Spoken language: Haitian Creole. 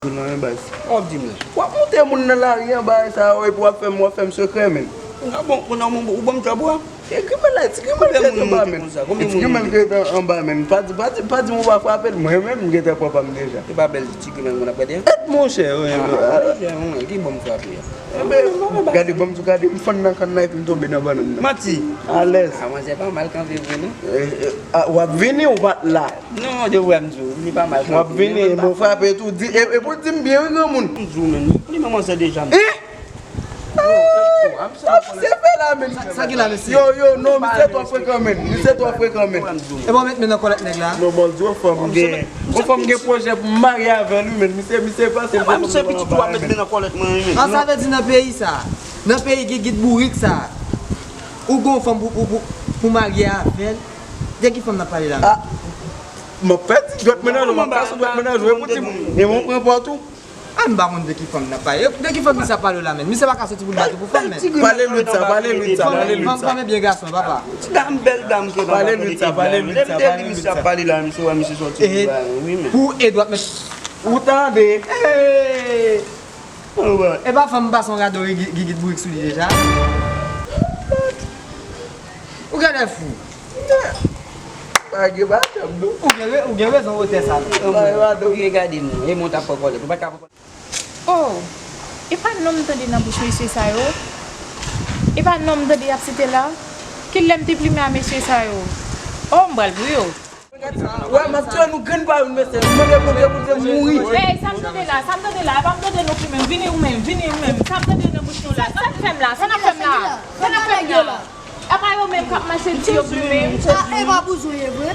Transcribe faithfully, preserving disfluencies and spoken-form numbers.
Ou nan yon baz. W ap di m la. W ap monte moun nan lari anba sa yo epi w ap fè m, w ap fè m sekrè, men. A bon, kounye a ou ban m djòb ou a? E ki men la, ti ki men l rete anba, men. Ti ki men l rete anba, men. Pa di, pa di, pa di m ou pa frape l. Mwen menm, m gentan pran pa m deja. Se pa bèl ti ki men moun ap gade a? Et monchè, wi. Ki ban m frape a? Enben, gade, ban m di w, gade, m fann nan kann nan epi m tonbe nan bannann nan. Manti. Alèz. A, manzè pa mal kanpe vre, non. W ap vini, ou pa t la. Non, de vrè m di w, li pa mal kanpe. W ap vini, men w frape tou. Di, e, e pou di m byen, wi, granmoun. M di w, men, li men manzè deja, men. Eh? Sa misye fè la, men. Sa ki la, mesye? Yo, yo, non, misye twò frekan, men. Misye twò frekan, men. E bon, met men nan kòlèt nèg la. Non, bon, di w fanm gen, yon fanm gen pwojè pou m marye avè l, wi, men. Misye, misye pase m. Misye pitit ou ap met men nan kòlèt mwen, wi, men. An, sa vle di nan peyi sa, nan peyi gigit bourik sa, ou gon fanm pou, pou, pou, pou marye avè l, de ki fanm n ap pale la, men? M ap pèdi dwèt mennaj ou, m ap kase dwèt mennaj ou, e pou di m, e mwen pran pòt ou. A, m pa konn de ki fanm n ap pale. De ki fanm misye ap pale la, men? Misye pa ka soti pou l bat ou pou fanm, men. Pale lwit sa, pale lwit sa, pale lwit sa. Fanm, fanm e byen gason, papa. Ti dam, bèl dam ke pale lwit sa, pale lwit sa, pale lwit sa. Misye ap pale la, misye wè misye soti pou bagay, wi, men. Pou Edward, men. Ou tande? E pa fanm pase yon rado gigit bourik sou li deja? Ou genlè fou. Pa gen pa chanm, non. Ou gen re-, ou gen rezon wotè sa, non. Ou gen gade m, e mwen t ap pran kòlèt. Ou pa t ka pran kòlèt. Oh, e pa non m tande nan bouch mesye sa yo? E pa non m tande y ap site la? Kilè m te plimen a mesye sa yo? Oh, m pral pou yo. Wè, m ap tiye nou grenn pa youn, mesye. M mande Bondye pou te mouri. Ey, sa m tande la, sa m tande la, e pa m tande non pi menm. Vini ou menm, vini ou menm. Sa m tande nan bouch nou la, sa k fè m la, sa k fè m la? Sa k fè m la? E pa yo menm k ap mache di yo pi menm. Ah, e pa bouzen ye vre.